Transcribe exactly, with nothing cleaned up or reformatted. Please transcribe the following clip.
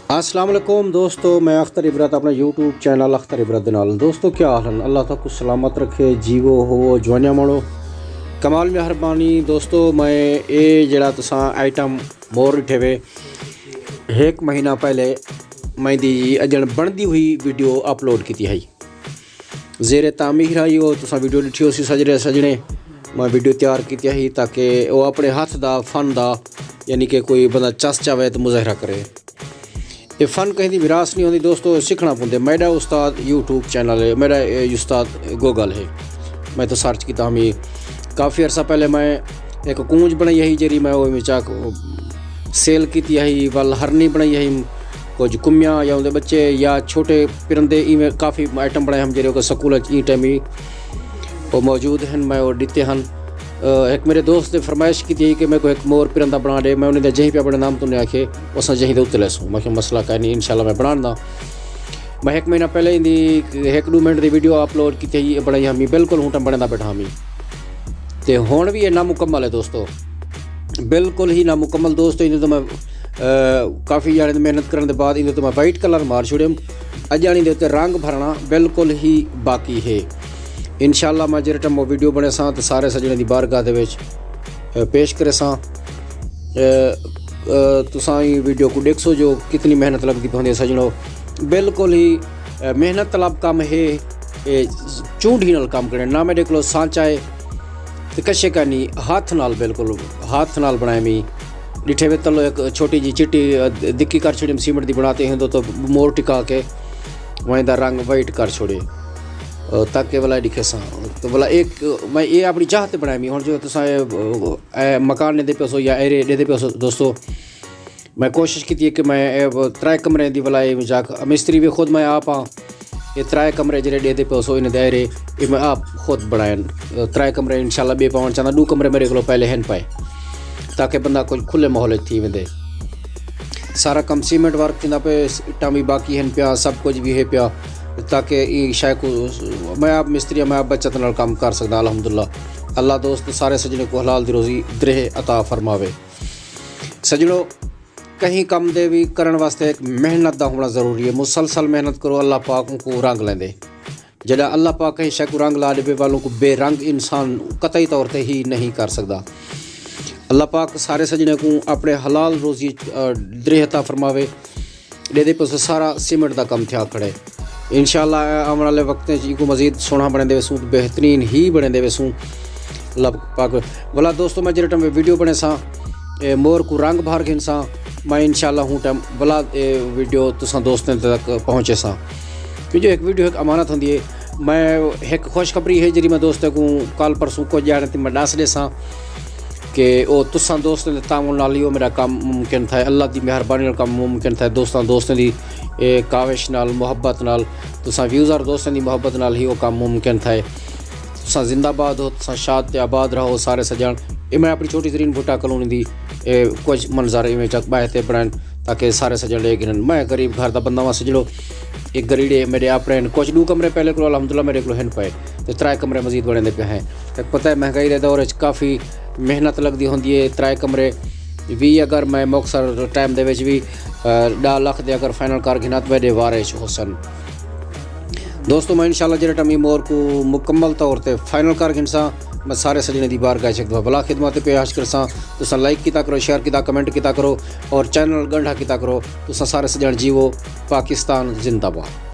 السلام علیکم دوستو، میں اختر عبرت، اپݨے یوٹیوب چینل اختر عبرت دے نال۔ دوستو، کیا حال ہن؟ اللہ تہاکوں سلامت رکھے، جیوو ہوو، جوانیاں ماݨو۔ کمال مہربانی دوستو، میں اے جیڑھا تساں آئٹم مور ݙٹھے وے، ہک مہینہ پہلے میں دی اڄݨ بݨدی ہوئی ویڈیو اپلوڈ کیتی ہئی۔ زیر تعمیر ہئی، او تساں ویڈیو ݙٹھی ہوسی سجݨے سڄݨے۔ میں ویڈیو تیار کیتی ہئی تاکہ او اپݨے ہتھ دا، فن دا، یعنی کہ کوئی بندہ چس چاوے تو مظاہرہ کرے۔ اے فن کہیں دی وراثت نہیں ہوندی دوستو، سکھݨا پوندے۔ میݙا استاد یوٹیوب چینل ہے، میݙا، اے، استاد گوگل ہے۔ میں تو سرچ کیتا ہمی کافی عرصہ پہلے، میں ہک کونج بݨائی ہئی جیڑھی میں او وچا سیل کیتی ہئی، ول ہرنی بݨائی ہئی، کجھ کمیاں یا اوندے ٻچے یا چھوٹے پرندے، ایویں کافی آئٹم بݨائے ہم جیڑھے کہ سکول اچ ایں ٹائم ہی او موجود ہن، میں او ݙتے ہن۔ آ، ہک میݙے دوست نے فرمائش کیتی ہئی کہ میکوں ہک مور پرندہ بݨا ݙے۔ میں انہیں دا جہیں پیا بݨے نام تو نے آکھے، اساں جہیں دے اتے لیسوں۔ میں آکھیا مسئلہ کائے نہیں، انشاءاللہ میں بݨاݨدا۔ میں ہک مہینہ پہلے ایندی ہک ݙو منٹ دی ویڈیو اپلوڈ کیتی ہئی، بݨائی ہمی، بالکل ہوں ٹائم بݨیندا ٻیٹھا ہمی۔ تے ہݨ وی اے نامکمل ہے دوستو، بالکل ہی نامکمل دوستو۔ ایندے تو میں، آ، کافی ڄاݨے دی محنت کرݨ دے بعد ایندے تو میں وائٹ کلر مار چھوڑیم۔ اڄاݨی دے اتے رنگ بھرݨا بالکل ہی باقی ہے۔ انشاءاللہ میں جیڑھے ٹائم او ویڈیو بݨیساں تے سارے سڄݨے دی بارگاہ دے وچ، آ، پیش کریساں۔ آ، آ، تساں ایں ویڈیو کوں ݙیکھسو جو کتنی محنت لڳدی پوندی ہے سڄݨو۔ بالکل ہی، آ، محنت طلب کم ہے۔ اے چونڈھی نال کم کرݨے، نہ میݙے کولو سانچا ہے تے کشے کائنی، ہتھ نال، بالکل ہتھ نال بݨائے۔ میں ݙٹھے وے تلو ہک چھوٹی جی چٹی، آ، دکی کر چھوڑی سیمنٹ دی بݨا تے ہندو تو مور ٹکا کے وائیں دا رنگ وائٹ کر چھوڑے، آ، تاکہ ولا ݙکھیساں۔ تو ولا ایک میں اے اپݨی چاہ تے بݨائے۔ میں ہݨ جو تساں اے، اے مکان ݙیندے پیسو یا ایرے ݙیندے پیسو دوستو، میں کوشش کیتی ہے کہ میں اے ترائے کمرے دی ولا اے جا کے مستری وی خود میں آپ ہاں۔ اے ترائے کمرے جیڑھے ݙیندے پیسو، انہیں دائرے، اے میں آپ خود بݨائن۔ ترائے کمرے انشاءاللہ ٻئے پاوݨ چاہندا، ݙو کمرے میݙے کولو پہلے ہن پئے، تاکہ بندہ کجھ کھلے ماحول اچ تھی ویندے۔ سارا کم سیمنٹ ورک تھیندا پئے، اٹاں وی باقی ہن پیا، سب کجھ وی ہے پیا، تاکہ ایں شے کوں میں آپ مستری ہاں، میں آپ بچت نال کم کر سڳداں۔ الحمدللہ، اللہ دوست سارے سڄݨے کوں حلال دی روزی درہ عطا فرماوے۔ سڄݨو، کہیں کم دے وی کرݨ واسطے ہک محنت دا ہووݨا ضروری ہے۔ مسلسل محنت کرو، اللہ پاک اونکوں رنگ لیندے۔ جݙاں اللہ پاک کہیں شے کوں رنگ لا ݙیوے، ول اونکوں بے رنگ انسان قطعی طور تے ہی نہیں کر سڳدا۔ اللہ پاک سارے سڄݨے کوں اپݨے حلال روزی، آ، درہ عطا فرماوے۔ ݙیندے پیسو، سارا سیمنٹ دا کم تھیا کھڑے۔ انشاءاللہ آوݨ والے وقتیں اچ ایکوں مزید سوہݨا بݨیندے ویسوں، بہترین ہی بݨیندے ویسوں۔ اللہ پاک۔ ولا دوستو، میں جیڑھے ٹائم ویڈیو بݨیساں، اے مور کوں رنگ بھر گھنساں، میں انشاءاللہ ہوں ٹائم ولا اے ویڈیو تساں دوستیں تک پہنچیساں۔ کیوں جو ہک ویڈیو ہک امانت ہوندی ہے۔ میں ہک خوشخبری ہے جیڑھی میں دوستیں کوں کل پرسوں کجھ ڄاݨے تے میں ݙس ݙیساں کہ او تساں دوستیں دے تعاون نال ہی او میݙا کم ممکن تھئے، اللہ دی مہربانی نال کم ممکن تھئے، دوستاں دوستیں دی، اے، کاوش نال، محبت نال، تساں ویوزر دوستیں دی محبت نال ہی او کم ممکن تھئے۔ تساں زندہ باد ہو، تساں شاد تے آباد رہو سارے سڄݨ۔ اے میں اپݨی چھوٹی ترین بھٹہ کالونی دی، اے، کجھ منظر ایویں چک ٻاہر تے بݨائن تاکہ سارے سڄݨ ݙیکھ گھنن۔ میں غریب گھر دا بندہ ہاں سڄݨو، اے گریڑے میݙے اپݨے ہن، کجھ ݙو کمرے پہلے کولو الحمدللہ میݙے کولو ہن پئے تے ترائے کمرے مزید بݨیندے پئے ہیں۔ تاں پتہ ہے مہنگائی دے دور اچ کافی محنت لڳدی ہوندی ہے۔ ترائے کمرے وی اگر میں مختصر ٹائم دے وچ وی، آ، ݙاہ لکھ دے اگر فائنل کر گھناں تاں میݙے وارے اچ ہوسن۔ دوستو، میں انشاءاللہ جیڑھے ٹائم ایں مور کوں مکمل طور تے فائنل کر گھنساں، میں سارے سڄݨیں دی بارگاہ اچ ہک دفعہ ولا خدمت پیش کرساں۔ تساں لائک کیتا کرو، شیئر کیتا، کمنٹ کیتا کرو اور چینل ڳنڈھا کیتا کرو۔ تساں سارے سڄݨ جیوو، پاکستان زندہ باد۔